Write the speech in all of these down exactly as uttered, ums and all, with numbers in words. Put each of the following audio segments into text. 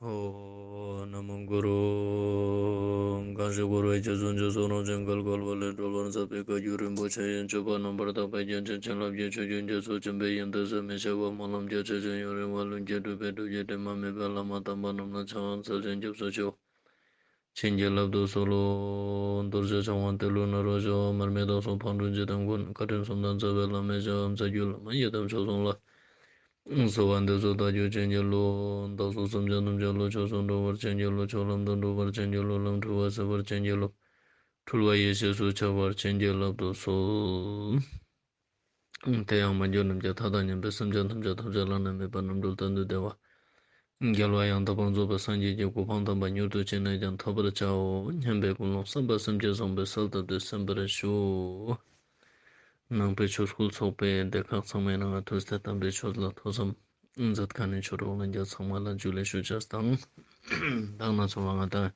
ཨོཾ། ན་མོ་གུ་རུ། གང་ཞིག་འཁོར་བའི་རྒྱ་མཚོ་འཇིགས་སུ་རུང་ཞིང་བརྒལ་དཀའ་བ་ལས་སྒྲོལ་བར་མཛད་པའི་བཀའ་བརྒྱུད་རིན་པོ་ཆེ་ཡི་སྤྱོད་པ་རྣམ་པར་དག་པའི་རྒྱན་ཅན་བྱིན་རླབས་ཀྱི་ཆུ་རྒྱུན་རྒྱ་མཚོ་ཆེན་པོའི་ཡོན་ཏན་ཟད་མི་ཤེས་པ་སྨོན་ལམ་རྒྱ་ཆེ་ཞིང་ཡུན་རིང་བ་ལྷུན་གྱིས་གྲུབ་པའི་སྒྲུབ་བརྒྱུད་དྲི་མ་མེད་པའི་བླ་མ་དམ་པ་རྣམས་ལ་ཕྱག་འཚལ་ཞིང་སྐྱབས་སུ་མཆིའོ། བྱིན་གྱིས་བརླབ་ཏུ་གསོལ་ལོ། རྡོ་རྗེ་འཆང་དབང་ཏེ་ལོ་ནཱ་རོ་ཞབས། མར་མི་དྭགས་པོ་ཕག་གྲུ་འཇིག་རྟེན་མགོན། བཀའ་དྲིན་གསུམ་ལྡན་རྩ་བའི་བླ་མའི་ཞབས། རྩ་བརྒྱུད་བླ་མ་ཡི་དམ་ཆོས་སྲུང་ལ། གསོལ་བ་འདེབས་སོ་བདག་རྒྱུད་བྱིན་གྱིས་རློབས། བདག་སོགས་སེམས་ཅན་ཐམས་ཅད་བློ་ཆོས་སུ་འགྲོ་བར་བྱིན་གྱིས་རློབས། ཆོས་ལམ་དུ་འགྲོ་བར་བྱིན་གྱིས་རློབས། ལམ་འཁྲུལ་བ་སེལ་བར་བྱིན་གྱིས་རློབས། འཁྲུལ་བ་ཡེ་ཤེས་སུ་འཆར་བར་བྱིན་གྱིས་བརླབ་ཏུ་གསོལ། དེ་ཡང་མ་གྱུར་ནམ་མཁའི་མཐའ་དང་མཉམ་པའི་སེམས་ཅན་ཐམས་ཅད་ཐམས་ཅད་བླ་ན་མེད་པ་རྣམ་གྲོལ་གཏན་དུ་བདེ་བ། རྒྱལ་བ་ཡང་དག་པར་རྫོགས་པའི་སངས་རྒྱས་ཀྱི་གོ་འཕང་དམ་པ་མྱུར་དུ་ཅི་ནས་ཀྱང་ཐོབ་པར་བྱའོ་སྙམ་པའི་ཀུན་སློང་བསམ་པ་སེམས་བསྐྱེད་བཟང་པོས་གསལ་བཏབ་སྟེ་གསན་པར་ཞུ། ནང་པའི་ཆོས་སྐུལ་ཚོགས་པའི་སྡེ་ཁག་ཚང་མའི་ནང་ང་ཐུགས་ཏེ་དམ་པའི་ཆོས་ལ་ཐོས་བསམ་མཛད་མཁན་ནི་ཆོས་གྲོགས་ལྷན་རྒྱས་ཚང་མ་ལ་ཇུ་ལེ་ཞུ་ཅེས་དང་། མདང་ནེ་ཚོགས་པ་ང་དང་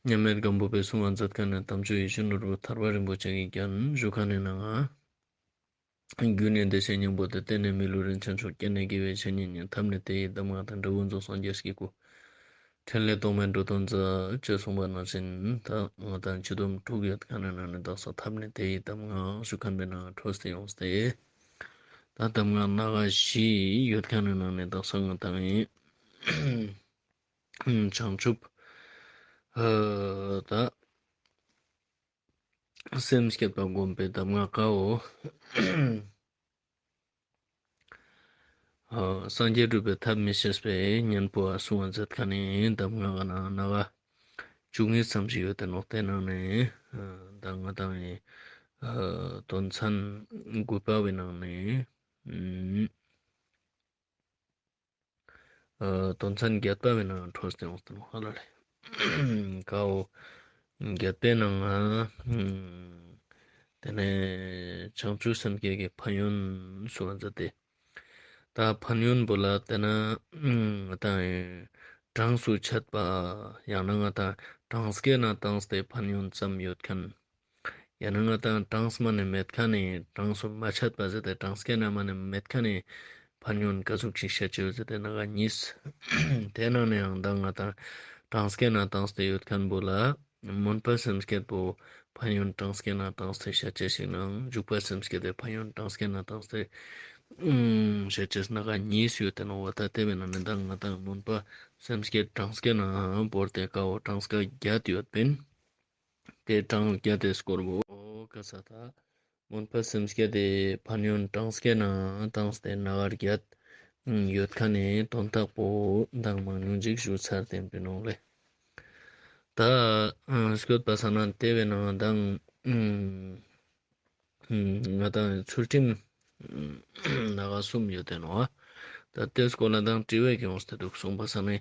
མཉམ་མེད་སྒམ་པོ་པའི་གསུང་བ་མཛད་མཁན་ནི་དམ་ཆོས་ཡིད་བཞིན་ནོར་བུ་ཐར་པ་རིན་པོ་ཆེ་གི་རྒྱན་ཞུ་མཁན་ནི་ནང་ང་། རྒྱུ་ནི་བདེ་གཤེགས་སྙིང་པོ་སྟེ། རྟེན་ནི་མི་ལུས་རིན་ཆེན་མཆོག་རྐྱེན་ནི་དགེ་བའི་བཤེས་གཉེན་ཉིད། ཐབས་ནི་དེ་ཡི་གདམས་ངག་དང་། འབྲས་བུ་རྫོགས་སངས་རྒྱས་ཀྱི་སྐུ། ཕྲིན་ལས་རྟོག་མེད་འགྲོ་དོན་མཛད། ཅེས་གསུངས་པ་ནང་བཞིན་ད་ང་དང་སྤྱི་སྡོམ་དྲུག་ཡོད་མཁན་ནི་ནང་ནེ་དག་ས་ཐབས་ནི་དེ་ཡི་གདམས་ངག་ཞུ་མཁན་པའི་ནང་ང་འཕྲོས་ཏེ་ཡོངས་ཏེ། ད་གདམས་ངག་སྣ་ཁ་བཞི་ཡོད་མཁན་ནི་ནང་ནེ་དག་ས་ང་དང་ཡིན། བྱང་ཆུབ། ཨ་ད། སེམས་བསྐྱེད་པ་བསྒོམ་པའི་གདམས་ངག་གའོ། ཨ་སངས་རྒྱས་སྒྲུབ་པའི་ཐབས་མི་ཤེས་པའི་གཉེན་པོ་ཨ་གསུང་བ་མཛད་མཁན་ནི་གདམས་ངག་ག་ནང་ནེ་བཅུ་གཉིས་ཙམ་ཞིག་ཡོད་དེ་ནོག། དེ་ནང་ནེ་ཨ་ད་ང་དང་ཨ་དོན་ཚན་དགུ་པ་བའི་ནང་ནེ་ཨ་དོན་ཚན་བརྒྱད་པ་བའི་ནང་འཕྲོས་ཏེ་ཡོངས་ཏེ་ནོག་ཧ་ལ་ལེ། གའོ། བརྒྱད་པའི་ནང་ང་། དེ་ནེ་བྱང་ཆུབ་སེམས་བསྐྱེད་ཀྱི་ཕན་ཡོན་གསུང་བ་མཛད་དེ། ད་ཕན་ཡོན་པོ་ལ་དེ་ནེ་ང་དང་གྲངས་སུ་ཆད་པ་ཡང་ན་ང་དང་གྲངས་ཀའི་ནང་བཏང་སྟེ་ཕན་ཡོན་ཙམ་ཡོད་མཁན། ཡང་ན་ང་དང་གྲངས་མ་ནེ་མེད་མཁན་ནི་གྲངས་སུ་མ་ཆད་པ་ཟེར་ཏེ་གྲངས་ཀའི་ནང་མ་ནེ་མེད་མཁན་ནི་ཕན་ཡོན་ག་ཟུག་ཅིག་བཤད་ཅེས་ཟེར་ཏེ་ནང་ང་གཉིས། དེ་ནང་ནེ་ཡང་ད་ང་དང་གྲངས་ཀའི་ནང་བཏང་སྟེ་ཡོད་མཁན་པོ་ལ་སྨོན་པ་སེམས་བསྐྱེད་པོ་ཕན་ཡོན་གྲངས་ཀའི་ནང་བཏང་སྟེ་བཤད་ཅེས་ཤིག་ནང་འཇུག་པ་སེམས་བསྐྱེད་དེ་ཕན་ཡོན་གྲངས་ཀའི་ནང་བཏང་སྟེ་བཤད་ཅེས་ནང་ང་གཉིས་ཡོད་དེ་ནོག་པ། ད་དེ་བའི་ནང་ནེ་ད་ང་དང་སྨོན་པ་སེམས་བསྐྱེད་གྲངས་ཀའི་ནང་བོར་ཏེ་གའོ་གྲངས་ཀ་བརྒྱད་ཡོད་པིན། དེ་གྲངས་བརྒྱད་དེ་སྐོར་བོ་ག་ས་ད་སྨོན་པ་སེམས་བསྐྱེད་དེ་ཕན་ཡོན་གྲངས་ཀའི་ནང་བཏང་སྟེ་ནང་ང་བརྒྱད་ཡོད་མཁན་ནི་དོན་དག་པོ་མདང་མང་ཉུང་ཅིག་ཞུ་ཚར་ཏེ་ཨིན་ནོག་ལེ། ད་སྐྱོད་པ་ས་ན་དེ་བའི་ནང་མདང་ང་དང་ཚུལ་ཁྲིམས་ནང་ང་གསུམ་ཡོད་དེ་ནོག། ད་དེ་སྐོར་ལ་མདང་དྲི་བ་ཡོངས་ཏེ་འདུག་གསུངས་པ་ས་ནེ།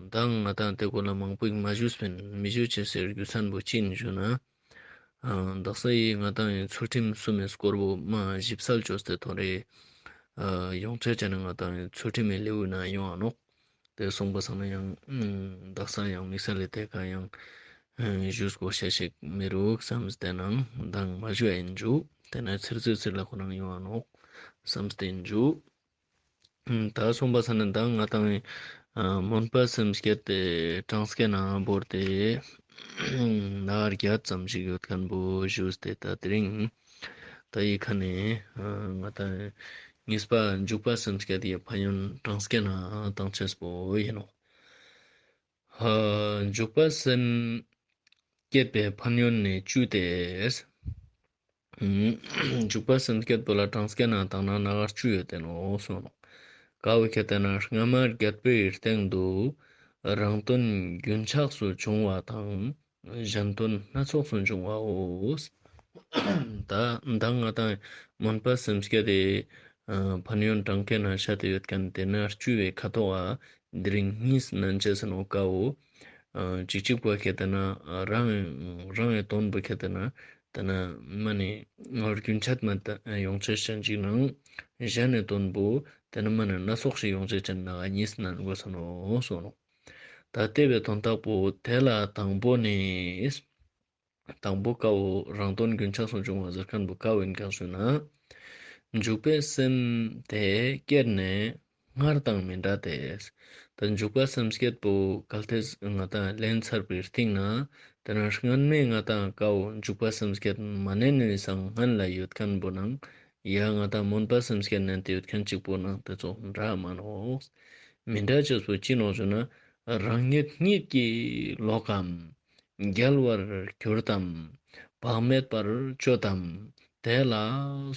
མདང་ང་དང་དེ་སྐོར་ལ་མང་པོ་ཞིག་མ་ཞུས་པིན། མི་ཞུ་ཅེས་སི་རྒྱུ་མཚན་པོ་ཅི་ཨིན་ཞུ་ན། དག་ས་ཡི་ང་དང་ཡི་ཚུལ་ཁྲིམས་གསུམ་མི་སྐོར་བོ་མ་ཞིབ་གསལ་ཅོས་ཏེ་ཐོ་རེ་ཡོང་ཅེས་ཅན་ང་དང་ཡི་ཚུལ་ཁྲིམས་མི་ལེའུ་ནང་ཡོང་ང་ནོག། དེ་གསུངས་པ་ས་ནེ་ཡང་དག་ས་ཡང་དམིགས་བསལ་ལེ་དེ་ཀ་ཡང་ཞུས་དགོས་ཤེས་ཤིག་མི་རུག་བསམས་ཏེ་ནང་མདང་མ་ཞུ་ཡིན་ཞུ། དེ་ནེ་ཚིར་ཚིར་ཚིར་ལ་ཁོ་རང་ཡོང་ང་ནོག་བསམས་ཏེ་ཨིན་ཞུ། ད་གསུངས་པ་ས་ནེ་མདང་ང་དང་སྨོན་པ་སེམས་བསྐྱེད་དེ་གྲངས་ཀའི་ནང་བོར་ཏེ་ནང་ང་བརྒྱད་ཙམ་ཞིག་ཡོད་མཁན་པོ་ཞུས་ཏེ་ད་དེ་རིང་ད་ཡི་ཁ་ནེ་ང་དང་གཉིས་པ་འཇུག་པ་སེམས་བསྐྱེད་དེ་ཕན་ཡོན་གྲངས་ཀའི་ནང་བཏང་ཅེས་པོ་ཨིན་ནོག། འཇུག་པ་སེམས་བསྐྱེད་པའི་ཕན་ཡོན་ནི་བཅུ་སྟེ། འཇུག་པ་སེམས་བསྐྱེད་པོ་ལ་གྲངས་ཀའི་ནང་བཏང་ན་ནང་ང་བཅུ་ཡོད་དེ་ནོག་གསུངས་ནོག། ག་བོ་ཁྱེར་ཏེ་ན་སྔ་མ་བརྒྱད་པོའི་སྟེང་དུ་རང་དོན་རྒྱུན་ཆགས་སུ་བྱུང་བ་དང་། གཞན་དོན་སྣ་ཚོགས་སུ་འབྱུང་བའོ། ད་མདང་ང་དང་སྨོན་པ་སེམས་བསྐྱེད་དེ་ཕན་ཡོན་གྲངས་ཀའི་ནང་བཤད་དེ་ཡོད་མཁན་དེ་ནེ་བཅུ་བའི་ཁ་ཐོག་ག་དེ་རིང་གཉིས་ནན་ཅེས་ནོག་གའོ། ཅིག་ཅིག་པོ་ཁྱེར་ཏེ་ན་རང་རང་གི་དོན་པོ་ཁྱེར་ཏེ་ན་དེ་ནེ་མ་ནེ་རྒྱུན་ཆད་མ་ཡོང་ཅེས་ཅན་ཅིག་ནང་གཞན་ནི་དོན་པོ་དེ་ནེ་མ་ནེ་སྣ་ཚོགས་ཤིག་ཡོང་ཅེས་ཅན་ནང་གཉིས་ནན་དགོས་ས་ནོག་གསུངས་ནོག། ད་དེ་བའི་དོན་དག་པོ་དེ་ལ་དང་པོ་ནི། དང་པོ་གའོ་རང་དོན་རྒྱུན་ཆགས་སུ་འབྱུང་བ་ཟེར་མཁན་པོ་གའོ་ཨིན་མཁན་ཞུ་ན། འཇུག་པའི་སེམས་དེ་བསྐྱེད་ནས་ སྔར་དང་མི་འདྲ་སྟེ། ད་འཇུག་པ་སེམས་བསྐྱེད་པོ་གལ་ཏེ་ང་ཏང་ལེན་ཚར་བའི་སྟིང་ན་དེ་ན་སྔན་མེ་ང་ཏང་ཀའོ་འཇུག་པ་སེམས་བསྐྱེད་མ་ནེ་ནེ་སང་སྔན་ལ་ཡོད་མཁན་པོ་ནང་ཡ་ང་ཏང་སྨོན་པ་སེམས་བསྐྱེད་ནན་ཏེ་ཡོད་མཁན་གཅིག་པོ་ནང་དེ་ཙོགས་འདྲ་མ་ནོག། མི་འདྲ་ཅེས་པོ་ཅི་ནོག་ཞུ་ན། རང་ཉིད་གཉིད་ཀྱིས་ལོག་གམ། བརྒྱལ་བར་གྱུར་ཏམ། བག་མེད་པར་སྤྱོད་དམ། དེ་ལ་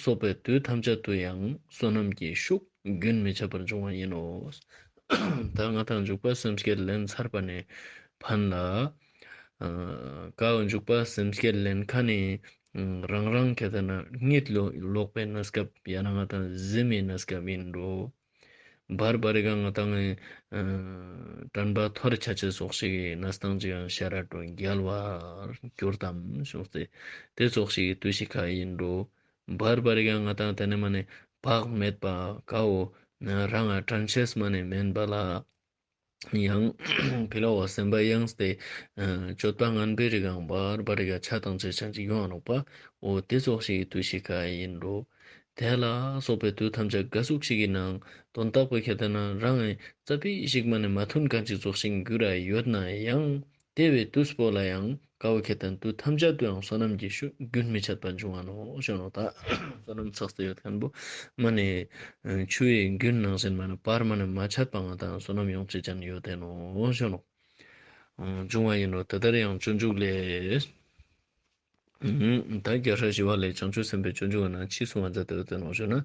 སོགས་པའི་དུས་ཐམས་ཅད་དུ་ཡང་བསོད་ནམས་ཀྱི་ཤུགས་རྒྱུན་མི་འཆད་པར་འབྱུང་བ་ཡིན་ནོ། ད་ང་ཏང་འཇུག་པ་སེམས་བསྐྱེད་ལེན་ཚར་བ་ནེ་ཕན་ལ། ཨ་ཀའོ་འཇུག་པ་སེམས་བསྐྱེད་ལེན་མཁན་ནི་རང་རང་ཁེ་ཏེ་ན་གཉིད་ལོག་པའི་གནས་སྐབས་ཡང་ན་ང་ཏང་གཟིམ་མི་གནས་སྐབས་ཡིན་འགྲོ། བར་བར་ག་ང་ཏང་ཨ་དྲན་པ་འཐོར་ཆ་ཅེས་ཙོགས་ཤིག་གི་གནས་སྟངས་ཅིག་ཡང་ཤར་ར་འགྲོ། བརྒྱལ་བར་གྱུར་ཏམ་ཞུས་ཏེ་དེ་ཙོགས་ཤིག་གི་དུས་ཤིག་ཁ་ཡིན་འགྲོ། བར་བར་ག་ང་ཏང་དེ་ནེ་མ་ནེ་བག་མེད་པ་ཀའོ་རང་ང་དྲན་ཤེས་མ་ནེ་མེན་པ་ལ། ཡང་ཕི་ལོག་ག་སེམས་པ་ཡེངས་ཏེ་ཨ་སྤྱོད་པ་ངན་པའི་རིགས་ཀྱང་བར་བར་ག་ཆ་བཏང་ཅེས་ཅན་ཅིག་ཡོང་ང་ནོག་པ། འོ་དེ་ཙོགས་ཤིག་གི་དུས་ཤིག་ཁ་ཡིན་འགྲོ། དེ་ལ་སོགས་པའི་དུས་ཐམས་ཅད་ག་ཟུག་ཞིག་གི་ནང་དོན་དག་པོ་ཁེ་ཏེ་ན་རང་ངི་རྩ་བའི་ཞིག་མ་ནེ་མ་མཐུན་མཁན་ཅིག་ཙོགས་ཤིག་འགྱུར་ར་ཡོད་ན་ཡང་དེ་བའི་དུས་པོ་ལ་ཡང་ཀའོ་ཁེ་ཏེ་ན་དུས་ཐམས་ཅད་དུ་ཡང་བསོད་ནམས་ཀྱི་ཤུགས་རྒྱུན་མི་འཆད་པ་འབྱུང་ང་ནོག་ཞུ་ནོག། ད་བསོད་ནམས་ཚགས་ཏེ་ཡོད་མཁན་པོ་མ་ནེ་ཆུ་ཡི་རྒྱུན་ནང་བཞིན་མ་ནེ་བར་མ་ནེ་མ་ཆད་པ་ང་ཏང་བསོད་ནམས་ཡོང་ཅེས་ཅན་ཡོད་དེ་ནོག་ཞུ་ནོག། འབྱུང་བ་ཡིན་ནོ། དེ་ལྟར་ཡང་སྤྱོད་འཇུག་ལས། ད་རྒྱལ་སྲས་ཞི་བ་ལྷས་བྱང་ཆུབ་སེམས་དཔའི་སྤྱོད་འཇུག་ན་ཅི་གསུང་བ་མཛད་དེ་ཡོད་དེ་ནོག་ཞུ་ན།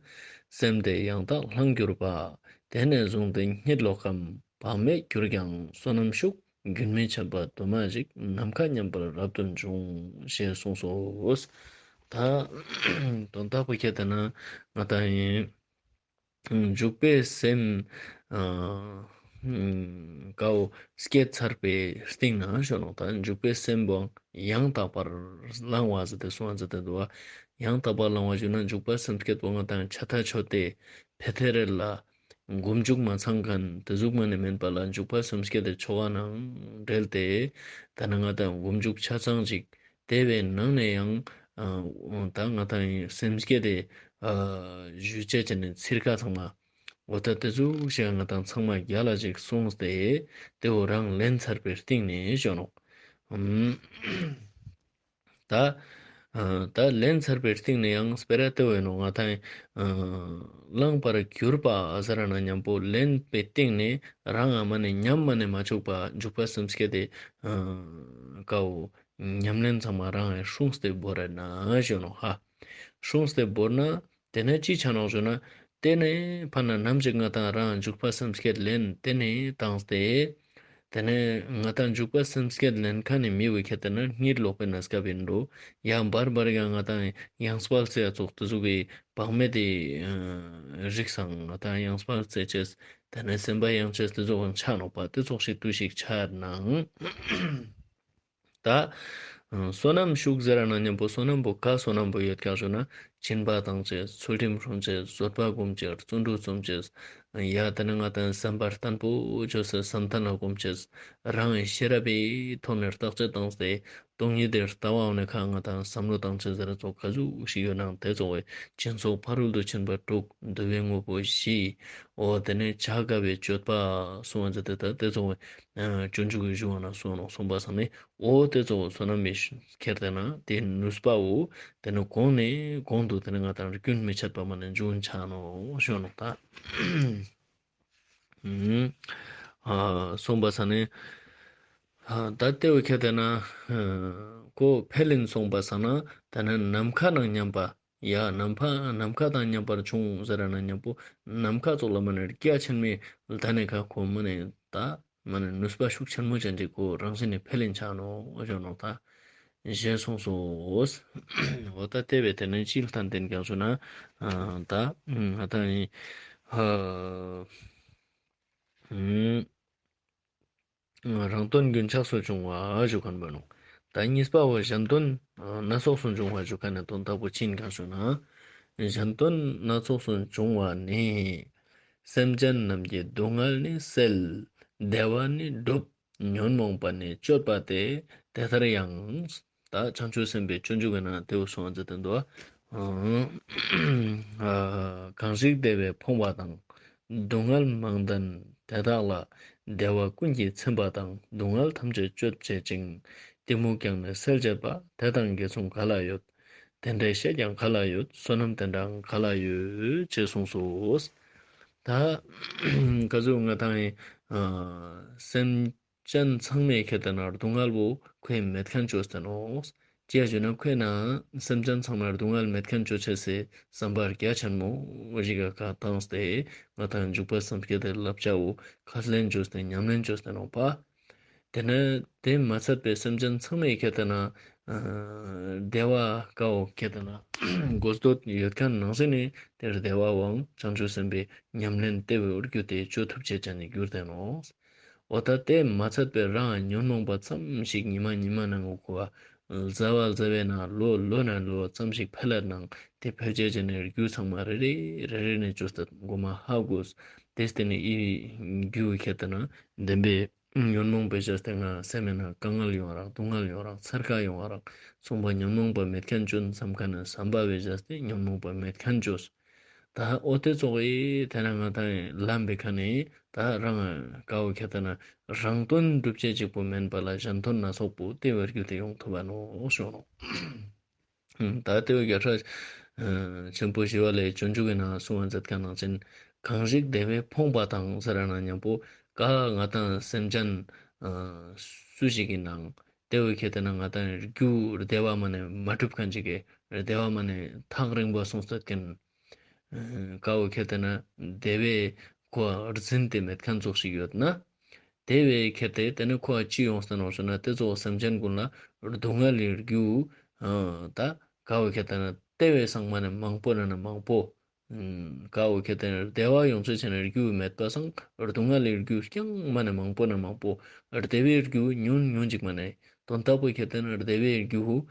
སེམས་དེ་ཡང་དག་ལྷང་གྱུར་པ། དེ་ནས་བཟུང་སྟེ་གཉིད་ལོག་གམ། བག་མེད་གྱུར་ཀྱང་བསོད་ནམས་ཤུགས། རྒྱུན་མི་འཆད་པ་དུ་མ་ཞིག། ནམ་མཁའ་མཉམ་པར་རབ་ཏུ་འབྱུང་། ཞེས་གསུངས་སོ། ད་དོན་དག་པོ་ཁེ་ཏེ་ན་ང་ཏང་ཡིན། འཇུག་པའི་སེམས་ཨ་ཀའོ་བསྐྱེད་ཚར་བའི་སྟིང་ན་ཞུ་ནོག། ད་འཇུག་པའི་སེམས་པོ་ཡང་དག་པར་བླང་བ་ཟེར་ཏེ་གསུང་བ་མཛད་དེ་འདུག་པ། ཡང་དག་པར་བླང་བ་ཞུ་ན་འཇུག་པ་སེམས་བསྐྱེད་པོ་ང་ཏང་ཆ་ཐ་ཆོད་དེ་ཕེ་ཐེ་རེ་ལ་མགོ་མཇུག་མ་ཚང་མཁན་དེ་ཟུག་མ་ནེ་མེན་པ་ལ་འཇུག་པ་སེམས་བསྐྱེད་དེ་ཆོ་ག་ནང་འབྲེལ་ཏེ་ད་ནི་ང་ཏང་མགོ་མཇུག་ཆ་ཚང་ཅིག་དེ་བའི་ནང་ནེ་ཡང་ཨ་ད་ང་ཏང་སེམས་བསྐྱེད་དེ་ཨ་ཞུ་ཅེས་ཅན་ནི་ཚིར་ཁ་ཚང་མ་འོ་ད་དེ་ཟུག་ཞིག་ང་ཏང་ཚང་མ་རྒྱ་ལ་ཅིག་གསུངས་ཏེ་དེ་བོ་རང་ལེན་ཚར་བའི་སྟིང་ནེ་ཞུ་ནོག། ཨམ། ད་ཨ་ད་ལེན་ཚར་བའི་སྟིང་ནེ་ཡང་སྤེ་ར་དེ་བོ་ཡིན་ནོག། ང་ཏང་ཨ་བླངས་པར་གྱུར་པ་ཟེར་ན་མཉམ་པོ་ལེན་པའི་སྟིང་ནེ་རང་ཨ་མ་ནེ་ཉམས་མ་ནེ་མ་བཅུག་པ་འཇུག་པ་སེམས་བསྐྱེད་དེ་ཨ་ཀའོ་ཉམས་ལེན་ཚང་མ་རང་ཨེ་སྲུངས་ཏེ་བོར་ར་ན་ཞུ་ནོག་ཧ། སྲུངས་ཏེ་བོར་ན་དེ་ནེ་ཅི་ཆ་ནོག་ཞུ་ན། དེ་ནེ་ཕར་ན་ནམ་ཞིག་ང་ཏང་རང་འཇུག་པ་སེམས་བསྐྱེད་ལེན་དེ་ནེ་བཏང་སྟེ། དེ་ནེ་ང་ཏང་འཇུག་པ་སེམས་བསྐྱེད་ལེན་མཁན་ནི་མི་བོ་ཁྱེར་ཏེ་ན་གཉིད་ལོག་པའི་གནས་སྐབས་ཡིན་འགྲོ། ཡང་བར་བར་ཡང་ང་ཏང་ཡང་སྤགས་རྩེ་ཡ་ཙོགས་དེ་ཙོགས་ཀྱི་བག་མེད་དེ་རིགས་སང་ང་ཏང་ཡང་སྤགས་རྩེ་ཅེས་དེ་ནེ་སེམས་པ་ཡང་ཅེས་དེ་ཙོགས་ཡང་ཆ་ནོག་པ། དེ་ཙོགས་ཤིག་དུས་ཤིག་ཆ་ནང་། ད་བསོད་ནམས་ཤུགས་ཟེར་ན་མཉམ་པོ་བསོད་ནམས་པོ་ག་བསོད་ནམས་པོ་ཡོད་ཀྱག་ཞུ་ན། སྦྱིན་པ་བཏང་ཅེས། ཚུལ་ཁྲིམས་སྲུང་ཅེས། བཟོད་པ་སྒོམ་ཅེས། བརྩོན་འགྲུས་རྩོམ་ཅེས། ཡ་དེ་ནེ་ང་ཏང་བསམ་པ་བརྟན་པོ་བཅོས་ཏེ་བསམ་གཏན་ལ་སྒོམ་ཅེས། རང་གི་ཤེས་རབ་པའི་ཐོག་ནེ་བརྟག་དཔྱད་བཏང་སྟེ་སྟོང་ཉིད་དེ་ལྟ་བ་འོ་ནེ་ཁ་ང་ཏང་བསམ་བློ་བཏང་ཅེས་ཟེར་ཙོགས་ག་ཟུག་ཞིག་ཡོད་ནའང་དེ་ཙོགས་སྦྱིན་སོགས་ཕ་རོལ་ཏུ་ཕྱིན་པ་དྲུག་འདུལ་བའི་དངོས་པོ་བཞི། འོ་དེ་ནེ་བྱ་དཀའ་བའི་སྤྱོད་པ་གསུང་བ་མཛད་དེ་ད་དེ་ཙོགས་སྤྱོད་འཇུག་གི་གཞུང་ནང་གསུངས་ནོག། གསུངས་པ་སང་ནེ་འོ་དེ་ཙོགས་བསོད་ནམས་མི་ཁྱེར་ཏེ་ན་དེ་ནུས་པ་བོ་དེ་ནེ་གོང་ནེ་གོང་དུ་དེ་ནེ་ང་ཏང་རྒྱུན་མི་འཆད་པ་མ་ནེ་འབྱུང་ཆ་ནོག་ཞུ་ནོག་ད། ཨ་གསུངས་པ་སང་ནེ་ཨ་ད་དེ་བོ་ཁྱེར་ཏེ་ན་ཨ་ཁོ་འཕེལ་ལིན་གསུངས་པ་སང་ན་དེ་ནེ་ནམ་མཁའ་ནང་མཉམ་པ། ཡ་ནམ་མཁའ་ནམ་མཁའ་དང་མཉམ་པར་འབྱུང་ཟེར་ན་མཉམ་པོ་ནམ་མཁའ་ཙོགས་ལ་མ་ནེ་རྒྱ་ཆེན་མོའི་ལྡན་ནེ་ཁ་ཁོ་མ་ནེ་ད་མ་ནེ་ནུས་པ་ཤུགས་ཆེན་མོ་ཅན་ཅིག་ཁོ་རང་བཞིན་ནེ་འཕེལ་ལིན་ཆ་ནོག་ཞུ་ནོག་ད། ཞེས་གསུངས་སོ། འོ་ད་དེ་བས་དེ་ནེ་ཅི་ལ་བརྟེན་ཏེ་ཀྱང་ཞུ་ན། ཨ་ད་ང་ཏང་ཡིན། ཧ། རང་དོན་རྒྱུན་ཆགས་སུ་འབྱུང་བ་ཞུ་མཁན་པོ་ནོག། ད་གཉིས་པ་བོ་གཞན་དོན་སྣ་ཚོགས་སུ་འབྱུང་བ་ཞུ་མཁན་ནི་དོན་དག་པོ་ཅི་ཡིན་གང་ཞུ་ན། གཞན་དོན་སྣ་ཚོགས་སུ་འབྱུང་བ་ནི། སེམས་ཅན་རྣམས་ཀྱི་སྡུག་བསྔལ་ནི་སེལ། བདེ་བ་ནི་སྒྲུབ། ཉོན་མོངས་པ་ནི་གཅོད་པ་སྟེ། དེ་ལྟར་ཡང་། ད་བྱང་ཆུབ་སེམས་དཔའི་སྤྱོད་འཇུག་གི་ནང་དེ་བོ་གསུངས་པ་མཛད་དེ་འདུག། ཨ་གང་ཞིག་བདེ་བས་ཕོངས་པ་དང་། སྡུག་བསྔལ་མང་ལྡན་དེ་དག་ལ། བདེ་བ་ཀུན་གྱིས་ཚིམ་པ་དང་། སྡུག་བསྔལ་ཐམས་ཅད་གཅོད་བྱེད་ཅིང་། གཏི་མུག་ཀྱང་ནི་སེལ་བྱེད་པ། དེ་དང་དགེ་མཚུངས་ག་ལ་ཡོད། དེ་འདྲའི་བཤེས་ཀྱང་ག་ལ་ཡོད། བསོད་ནམས་དེ་འདྲའང་ག་ལ་ཡོད། ཅེས་གསུངས་སོ། ད་ག་ཟུག་ང་དང་ཨ་སེམས་ཅན་ཚང་མའི་ཁེ་ཏེ་ན་སྡུག་བསྔལ་བོ་ཁོས་མེད་མཁན་ཅོས་ཏེ་ནོག། ཅི་ཡ་ཞུ་ན་ཁོས་ན་སེམས་ཅན་ཚང་མ་སྡུག་བསྔལ་མེད་མཁན་ཅོ་ཅེས་སི་བསམ་པ་རྒྱ་ཆེན་མོ་ཞིག་ག་བཏང་སྟེ་ང་དང་འཇུག་པ་སེམས་བསྐྱེད་དེ་བསླབ་བྱའོ་ཁས་ལེན་ཅོས་ཏེ་ཉམས་ལེན་ཅོས་ཏེ་ནོག་པ། དེ་ནས་དེ་མ་ཚད་པའི་སེམས་ཅན་ཚང་མའི་ཁེ་ཏེ་ན་ཨ་བདེ་བ་ཀའོ་ཁེ་ཏེ་ན་དགོས་འདོད་ཡོད་མཁན་ནང་བཞིན་ནི་དེར་བདེ་བའང་བྱང་ཆུབ་སེམས་དཔའི་ཉམས་ལེན་དེ་བོའི་རྒྱུ་དེ་ཅོ་ཐུབ་ཅེས་ཅན་ནི་གྱུར་ཏེ་ནོག། འོ་ད་དེ་མ་ཚད་པའི་རང་ཉོན་མོངས་པ་ཙམ་ཞིག་ཉི་མ་ཉི་མ་ནང་གོ་བ་ཟླ་བ་ཟླ་བའི་ནང་ལོ་ལོ་ནང་ལོ་ཙམ་ཞིག་འཕེལ་ལ་ནང་དེ་འཕེལ་ཅེས་ཅན་ནི་རྒྱུ་ཚང་མ་རེ་རེ་རེ་རེ་ནས་ཅོས་ཏེ་མགོ་མ་ཧ་གོས། དེ་སྟེ་ནི་ཨི་རྒྱུ་ཁེ་ཏེ་ན་བདེན་པའི་ཉོན་མོངས་པའི་བྱས་ཏེ་ང་སེམས་ན་དཀའ་ངལ་ཡོང་རག་སྡུག་བསྔལ་ཡོང་རག་འཚེར་ཁ་ཡོང་རག་གསུངས་པ་ཉོན་མོངས་པ་མེད་མཁན་ཅོ་བསམ་མཁན་ནི་བསམ་པ་བའི་བྱས་ཏེ་ཉོན་མོངས་པ་མེད་མཁན་ཅོས། ད་འོ་དེ་ཙོགས་ཨི་དེ་ན་ང་དང་ལམ་པའི་ཁ་ནས་ད་རང་ཀའོ་ཁེ་ཏེ་ན་རང་དོན་སྒྲུབ་བྱེད་ཅིག་པོ་མེན་པ་ལ་གཞན་དོན་སྣ་ཚོགས་པོ་དེ་བོའི་རྒྱུ་དེ་ཡོང་ཐུབ་བ་ནོག་ཞུ་ནོག། ད་དེ་བོ་རྒྱལ་སྲས་ཆེན་པོ་ཞི་བ་ལྷའི་སྤྱོད་འཇུག་གི་ནང་གསུང་བ་མཛད་མཁན་ནང་བཞིན་གང་ཞིག་བདེ་བས་ཕོངས་པ་དང་ཟེར་ན་མཉམ་པོ་ཀ་ང་དང་སེམས་ཅན་སུ་ཞིག་གི་ནང་དེ་བོ་ཁེ་ཏེ་ན་ང་དང་རྒྱུ་བདེ་བ་མ་ནས་མ་གྲུབ་མཁན་ཅིག་གི་བདེ་བ་མ་ནས་ཐག་རིང་པོ་སོང་སྟེ་ཀ་བོ་ཁེ་ཏེ་ན་བདེ་བའི་ཁོ་རྫུན་དེ་མེད་མཁན་ཙོགས་ཤིག་ཡོད་ན། དེ་བོའི་ཁེ་ཏེ་དེ་ནི་ཁོ་ཅི་ཡོང་སྟེ་ནོག་ཟེར་ན་དེ་ཙོགས་སེམས་ཅན་ཀུན་ལ་སྡུག་བསྔལ་ལི་རྒྱུ་ད་ཀ་བོ་ཁེ་ཏེ་ན་དེ་བོའི་སང་མ་ནས་མང་པོ་ན་ན་མང་པོ། ཀ་བོ་ཁེ་ཏེ་ན་བདེ་བ་ཡོང་ཚུལ་ཆེ་ན་རྒྱུ་མེད་པ་སང་སྡུག་བསྔལ་ལི་རྒྱུ་རྐྱང་མ་ནས་མང་པོ་ན་མང་པོ། བདེ་བའི་རྒྱུ་ཉུང་ཉུང་ཅིག་མ་ནས་དོན་དག་པོ་ཁེ་ཏེ་ན་བདེ་བའི་རྒྱུ་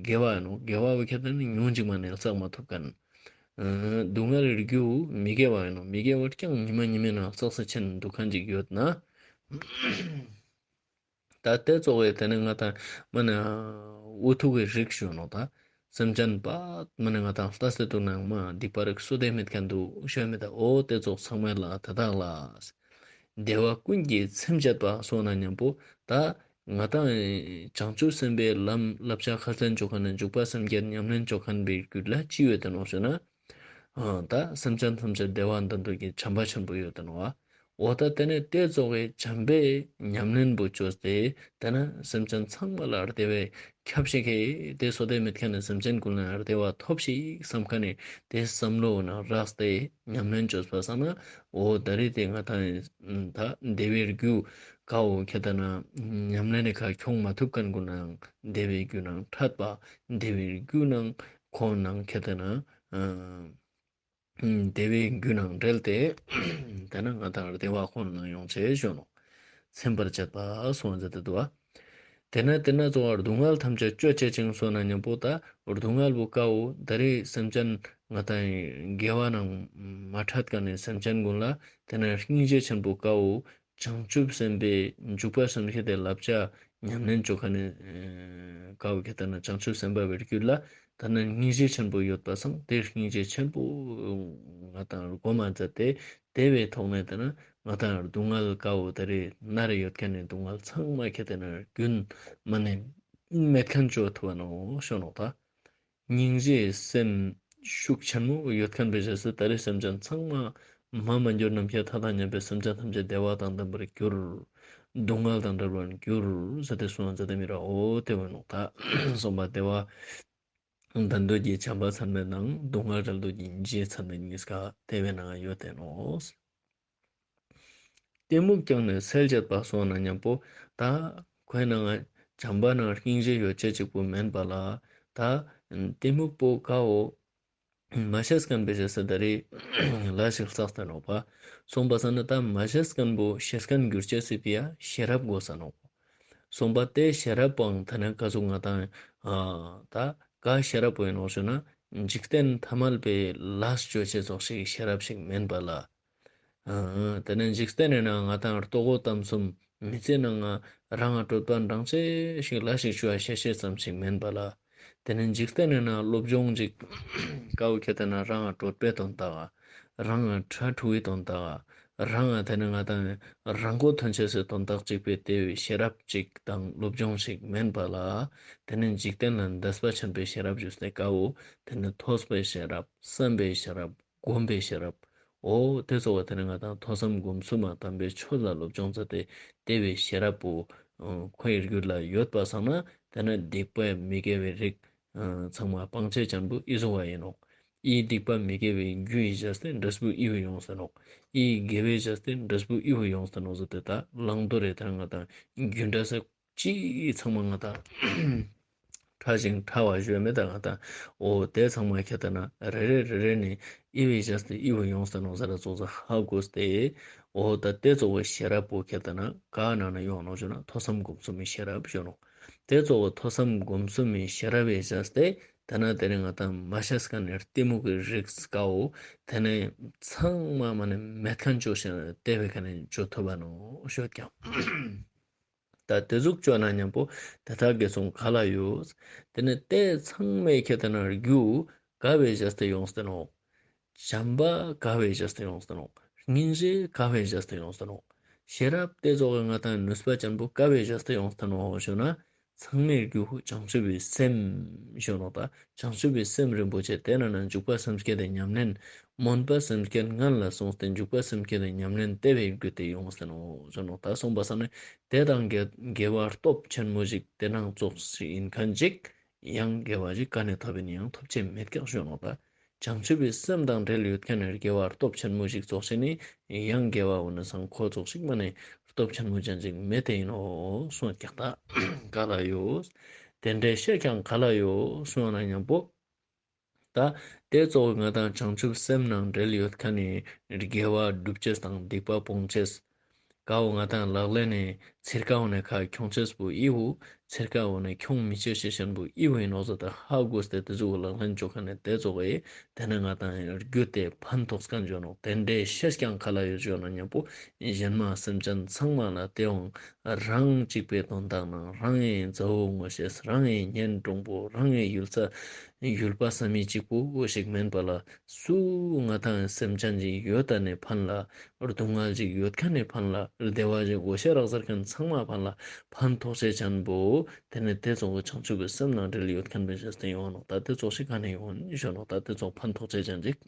དགེ་བ་ནོག། དགེ་བ་བོ་ཁེ་ཏེ་ན་ཉུང་ཅིག་མ་ནས་བསགས་མ་ཐུབ་མཁན། སྡུག་བསྔལ་རྒྱུ་མི་དགེ་བ་ཡིན་ནོག། མི་དགེ་བ་རྐྱང་ཉི་མ་ཉི་མའི་ནང་བསགས་ས་ཆེན་འདུག་མཁན་ཅིག་ཡོད་ན། ད་དེ་ཙོགས་པའི་དེ་ནི་ང་དང་མ་ནི་འུ་ཐུག་གི་རིགས་ཞུ་ནོག། ད་སེམས་ཅན་པ་མ་ནི་ང་དང་ལྟ་སྟེ་འདུག་ནའང་མ་སྡིག་པ་རིགས་སུ་དེ་མེད་མཁན་འདུག་ཤོད་མི་ད། འོ་དེ་ཙོགས་ཚང་མ་ལ་དེ་དག་ལ་བདེ་བ་ཀུན་གྱིས་ཚིམ་བྱེད་པ་སོགས་ན་མཉམ་པོ་ད་ང་དང་བྱང་ཆུབ་སེམས་དཔའི་ལམ་བསླབ་བྱ་ཁས་ལེན་ཅོ་མཁན་ནི་འཇུག་པ་སེམས་བསྐྱེད་ཉམས་ལེན་ཅོ་མཁན་པའི་རྒྱུད་ལ་ཅི་ཡོད་དེ་ནོག་ཞུ་ན། ཨ་ད་སེམས་ཅན་ཐམས་ཅད་བདེ་བ་འདོད་འདོད་ཀྱི་བྱམས་པ་ཆེན་པོ་ཡོད་དེ་ནོག། འོ་ད་དེ་ནས་དེ་ཙོགས་པའི་བྱམས་པའི་ཉམས་ལེན་པོ་ཅོས་ཏེ་དེ་ན་སེམས་ཅན་ཚང་མ་ལ་བདེ་བའི་ཁྱབ་ཤིག་གི་དེ་སོ་དེ་མེད་མཁན་ནི་སེམས་ཅན་ཀུན་ལ་བདེ་བ་ཐོབ་ཤིག་བསམ་མཁན་ནི་དེ་བསམ་བློ་ནང་རགས་ཏེ་ཉམས་ལེན་ཅོས་པ་སང་ན། འོ་ད་རེས་དེ་ང་དང་ད་བདེ་བའི་རྒྱུ་ཀ་བོ་ཁེ་ཏེ་ན་ཉམས་ལེན་ནི་ཁ་ཁྱོང་མ་ཐུབ་མཁན་ཀུན་ནའང་བདེ་བའི་རྒྱུ་ནང་འཕྲད་པ། བདེ་བའི་རྒྱུ་ནང་ཁོང་ནང་ཁེ་ཏེ་ན་ཨ་བདེ་བའི་རྒྱུ་ནང་འབྲེལ་ཏེ་དེ་ན་ང་དང་བདེ་བ་ཁོང་ནང་ཡོང་ཆེས་ཞུ་ནོག། ཚིམ་པར་བྱེད་པ་སོགས་མཛད་དེ་འདུག་པ། དེ་ན་དེ་ན་གཙོ་བོ་སྡུག་བསྔལ་ཐམས་ཅད་གཅོད་བྱེད་ཅིང་སོགས་ན་མཉམ་པོ་ད་སྡུག་བསྔལ་བོ་ཀ་བོ་ད་རེས་སེམས་ཅན་ང་དང་དགེ་བ་ནང་མ་འཕྲད་མཁན་ནི་སེམས་ཅན་ཀུན་ལ་དེ་ན་སྙིང་རྗེ་ཆེན་པོ་ཀ་བོ་བྱང་ཆུབ་སེམས་དཔའི་འཇུག་པ་སེམས་བསྐྱེད་དེ་བསླབ་བྱ་ཉམས་ལེན་ཅོ་མཁན་ནི་ཀ་བོ་ཁེ་ཏེ་ན་བྱང་ཆུབ་སེམས་དཔའ་བའི་རྒྱུད་ལ་ད་ན་སྙིང་རྗེ་ཆེན་པོ་ཡོད་པ་སང་དེ་སྙིང་རྗེ་ཆེན་པོ་ང་དང་སྒོམ་མཛད་དེ་དེ་བའི་ཐོག་ནས་དེ་ན་ང་དང་སྡུག་བསྔལ་ཀ་བོ་ད་རེས་ན་རེ་ཡོད་མཁན་ནི་སྡུག་བསྔལ་ཚང་མ་ཁེ་ཏེ་ན་རྒྱུན་མ་ནས་མེད་མཁན་ཅོ་ཐུབ་བ་ནོག་ཞུ་ནོག་ད། སྙིང་རྗེའི་སེམས་ཤུགས་ཆེན་མོ་ཡོད་མཁན་པའི་རྗེས་སུ་ད་རེས་སེམས་ཅན་ཚང་མ་མ་མ་འགྱུར་ནམ་མཁའི་མཐའ་དང་མཉམ་པའི་སེམས་ཅན་ཐམས་ཅད་བདེ་བ་དང་ལྡན་པར་གྱུར། སྡུག་བསྔལ་དང་བྲལ་བར་གྱུར་ཟེར་ཏེ་གསུངས་མཛད་དེ་མི་ར་འོ་དེ་བོ་ནོག་ད། གསུངས་པ་བདེ་བ་འདོད་འདོད་ཀྱི་བྱམས་པ་ཚད་མེད་དང་སྡུག་བསྔལ་བྲལ་འདོད་ཀྱི་སྙིང་རྗེ་ཚད་མེད་གཉིས་ཀ་དེ་བའི་ནང་ཡོད་དེ་ནོག། གཏི་མུག་ཀྱང་ནི་སེལ་བྱེད་པ་སོགས་ན་མཉམ་པོ་ད་ཁོའི་ནང་བྱམས་པ་ནང་སྙིང་རྗེ་ཡོད་ཅེས་གཅིག་པུ་མེན་པ་ལ་ད་གཏི་མུག་པོ་ཀ་བོ་མ་ཤེས་མཁན་པའི་རྗེས་སུ་ད་རེས་ལས་ཤིག་བསགས་ཏེ་ནོག་པ། གསུངས་པ་སང་ན་ད་མ་ཤེས་མཁན་པོ་ཤེས་མཁན་འགྱུར་ཅེས་སི་ཕི་ཡ་ཤེས་རབ་དགོས་ས་ནོག། གསུངས་པ་དེ་ཤེས་རབ་པོའང་ད་ན་ཀ་ཟུག་ང་དང་ཨ་ད་ཀ་ཤེས་རབ་པོ་ཡིན་ནོག་ཞུ་ན་འཇིག་རྟེན་ཐ་མལ་པའི་ལས་ཅོ་ཅེས་ཙོགས་ཤིག་ཤེས་རབ་ཞིག་མེན་པ་ལ། ཨ་དེ་ནས་འཇིག་རྟེན་ནི་ནང་ང་དང་ལྟོ་གོས་གཏམ་གསུམ་མི་ཚེའི་ནང་ང་རང་ང་གྲོད་པ་འགྲང་ཅེས་ཤིག་ལས་ཤིག་ཅོ་ཡ་ཤེས་ཤེས་ཙམ་ཞིག་མེན་པ་ལ། དེ་ནས་འཇིག་རྟེན་ནི་ནང་སློབ་སྦྱོང་ཅིག་ཀ་བོ་ཁེ་ཏེ་ན་རང་ང་གྲོད་པའི་དོན་དག་ རང་ང་ཕྲ་ཕྲུ་བའི་དོན་དག་རང་ང་དེ་ནི་ང་དང་རང་མགོ་ཐོན་ཅེས་སི་དོན་དག་ཅིག་པོའི་དེ་བོའི་ཤེས་རབ་ཅིག་དང་སློབ་སྦྱོང་ཞིག་མན་པ་ལ། དེ་ནི་འཇིག་རྟེན་ལ་འདས་པ་ཆེན་པོའི་ཤེས་རབ་ཞུས་ཏེ་ཀ་བོ་དེ་ནི་ཐོས་པའི་ཤེས་རབ་བསམ་པའི་ཤེས་རབ་སྒོམ་པའི་ཤེས་རབ། འོ་དེ་ཚོགས་པ་དེ་ནི་ང་དང་ཐོས་བསམ་སྒོམ་གསུམ་མ་དམ་པའི་ཆོས་ལ་སློབ་སྦྱོང་མཛད་དེ་དེ་བོའི་ཤེས་རབ་པོ་ཁོའི་རྒྱུད་ལ་ཡོད་པ་སང་ན་དེ་ནི་སྡིག་པ་མི་དགེ་བའི་རིགས་ཚང་མ་སྤང་བྱ་ཅན་པོ་ཨི་བཟུང་བ་ཡིན་ནོག་ཨི་སྡིག་པ་མི་དགེ་བའི་རྒྱུ་ཡི་བྱས་ཏེ་འབྲས་བུ་ཨི་བོ་ཡོངས་ཏེ་ནོག་ཨི་དགེ་བའི་བྱས་ཏེ་འབྲས་བུ་ཨི་བོ་ཡོངས་ཏེ་ནོག་ཟེར་ཏེ་ད་བླང་དོར་རེ་དེ་ནི་ང་དང་རྒྱུ་འབྲས་ཅི་ཚང་མ་ང་དང་ཕྲ་ཞིང་ཕྲ་བ་ཞུ་མེད་ད་ང་དང་འོ་དེ་ཚང་མ་ཁྱེད་ལྟ་ན་རེ་རེ་རེ་རེ་ནི་ཨི་བོའི་བྱས་ཏེ་ཨི་བོ་ཡོངས་ཏེ་ནོག་ཟེར་ར་ཙོགས་ཧ་གོ་སྟེ། འོ་ད་དེ་ཚོགས་པའི་ཤེས་རབ་པོ་ཁྱེད་ལྟ་ན་ག་ནང་ན་ཡོང་ནོག་ཞུ་ན་ཐོས་བསམ་སྒོམ་གསུམ་མི་ཤེས་རབ་ཞུ་ནོག་དེ་ཚོགས་པའི་ཐོས་བསམ་སྒོམ་གསུམ་མི་ཤེས་རབ་བྱས་ཏེ་དེ་ནི་དེ་ནི་ང་དང་མ་ཤེས་མཁན་ནི་གཏི་མུག་གི་རིགས་ཀ་བོ་དེ་ནི་ཚང་མ་མ་ནི་མེད་མཁན་ཅོ་ཞིང་དེ་བོའི་ཁ་ནི་ཅོ་ཐུབ་བ་ནོག་ཞུ་ཀྱང་། ད་དེ་ཟུག་ཅོ་ན་མཉམ་པོ་དེ་དག་དགེ་སོང་ག་ལ་ཡོད། དེ་ནི་དེ་ཚང་མའི་ཁྱེད་ལྟ་ན་རྒྱུ་ག་བོའི་བྱས་ཏེ་ཡོངས་ཏེ་ནོག་བྱམས་པ་ག་བོའི་བྱས་ཏེ་ཡོངས་ཏེ་ནོག་སྙིང་རྗེ་ག་བོའི་བྱས་ཏེ་ཡོངས་ཏེ་ནོག་ཤེས་རབ་དེ་ཚོགས་པའི་ང་དང་ནུས་པ་ཅན་པོ་ག་བོའི་བྱས་ཏེ་ཡོངས་ཏེ་ནོག་ཞུ་ན། ཚང་མའི་རྒྱུ་བྱང་ཆུབ་པའི་སེམས་ཞུ་ནོག་ད་བྱང་ཆུབ་པའི་སེམས་རིན་པོ་ཆེ་དེ་ནང་ན་འཇུག་པ་སེམས་བསྐྱེད་དེ་ཉམས་ལེན། སྨོན་པ་སེམས་བསྐྱེད་ངན་ལ་སོང་སྟེ་འཇུག་པ་སེམས་བསྐྱེད་དེ་ཉམས་ལེན་དེ་བོའི་རྒྱུ་དེ་ཡོངས་ཏེ་ནོག་ཞུ་ནོག་ད་སོང་པ་སང་ནི་དེ་དང་དགེ་དགེ་བ་སྟོབས་ཆེན་མོ་ཞིག་དེ་ནང་ཙོགས་ཤིག་ཡིན་མཁན་ཅིག་ཡང་དགེ་བ་ཞིག་ག་ནས་ཐོབ་ཡིན་ཡང་ཐོབ་ཅེས་མེད་ཀྱག་ཞུ་ནོག་ད་བྱང་ཆུབ་པའི་སེམས་དང་འབྲེལ་ཡོད་མཁན་ནི་དགེ་བ་སྟོབས་ཆེན་མོ་ཞིག་ཙོགས་ཤིག་ནི་ཡང་དགེ་བ་འོ་ན་སང་ཁོ་ཙོགས་ཤིག་མ་ནི་སྟོབས་ཆེན་མོ་ཅན་ཅིག་མེད་དེ་ཡིན་ནོག་གསུངས་ཀྱག་ད་ག་ལ་ཡོད། དེ་འདྲའི་ཤེས་ཀྱང་ག་ལ་ཡོད་གསུངས་ན་མཉམ་པོ། ད་དེ་ཚོགས་ང་དང་བྱང་ཆུབ་སེམས་ནང་འབྲེལ་ཡོད་མཁན་ནི་དགེ་བ་སྒྲུབ་ཅེས་དང་སྡིག་པ་སྤོང་ཅེས། ཀ་བོ་ང་དང་ལག་ལེན་ནི་ཚིར་ཀ་བོ་ནི་ཁ་ཁྱོང་ཅེས་པོ་ཨི་བོ། ཚིར་ཀ་བོ་ནི་ཁྱོང་མི་ཅེས་ཤེས་ཤན་པོ་ཨི་བོ་ཡིན་ནོག་ཟེར་ཏེ་ཧ་གོ་སྟེ་དེ་ཚོགས་ལག་ལེན་ཅོ་མཁན་ནི་དེ་ཚོགས་ཨེ་དེ་ནི་ང་དང་རྒྱུ་དེ་ཕན་ཐོགས་མཁན་ཅོ་ནོག་དེ་འདྲའི་ཤེས་ཀྱང་ག་ལ་ཡོད་ཅོ་ན་མཉམ་པོ་གཞན་མ་སེམས་ཅན་ཚང་མ་ལ་དེ་འོང་རང་གཅིག་པའི་དོན་དག་ནང་རང་ངི་མཛའ་བོ་ངོ་ཤེས་རང་ངི་གཉེན་དྲུང་པོ་རང་ངི་ཡུལ་ས་ཡུལ་པ་བསམ་མི་གཅིག་པོ་ཞིག་མན་པ་ལ། སུ་ང་དང་སེམས་ཅན་ཅིག་ཡོད་ད་ནི་ཕན་ལ། སྡུག་བསྔལ་ཅིག་ཡོད་མཁན་ནི་ཕན་ལ། བདེ་བ་ཅིག་འོ་ཤ་རག་ཟེར་མཁན་ཚང་མ་ཕན་ལ། ཕན་ཐོགས་ཆེ་ཅན་པོ། དེ་ནི་དེ་ཚོགས་བྱང་ཆུབ་པའི་སེམས་ནང་འབྲེལ་ཡོད་མཁན་པའི་ཞེས་ཏེ་ཡོང་ནོག་ད་དེ་ཚོགས་ཤིག་ག་ནས་ཡོང་ཞུ་ནོག་ད་དེ་ཚོགས་ཕན་ཐོགས་ཆེ་ཅན་ཅིག་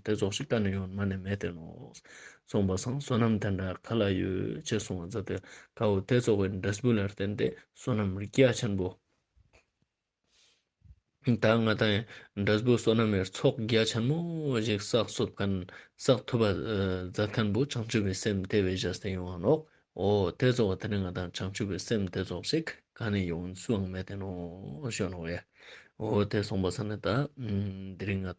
དེ་ཚོགས་ཤིག་ག་ནས་ཡོང་མ་ནས་མེད་དེ་ནོག་གསུངས་པ་སང་བསོད་ནམས་དེ་འདྲ་ག་ལ་ཡོད་ཅེས་གསུངས་པ་མཛད་དེ་ཀ་བོ་དེ་ཚོགས་པའི་འབྲས་བུ་ལ་བརྟེན་ཏེ་བསོད་ནམས་རྒྱ་ཆེན་པོ། ད་ང་དང་འབྲས་བུ་བསོད་ནམས་ཡར་ཚོགས་རྒྱ་ཆེན་མོ་ཞིག་བསགས་ཐུབ་མཁན་བསགས་ཐུབ་པ་མཛད་མཁན་པོ་བྱང་ཆུབ་པའི་སེམས་དེ་བས་བཞག་སྟེ་ཡོང་བ་ནོག་འོ་དེ་ཚོགས་པ་དེ་ནི་ང་དང་བྱང་ཆུབ་པའི་སེམས་དེ་ཚོགས་ཤིག་ག་ནས་ཡོང་སུའང་མེད་དེ་ནོག་ཞུ་ནོག་ཡ། འོ་དེ་གསུངས་པ་ས་ནི་ད་དེ་རིང་ང་དང་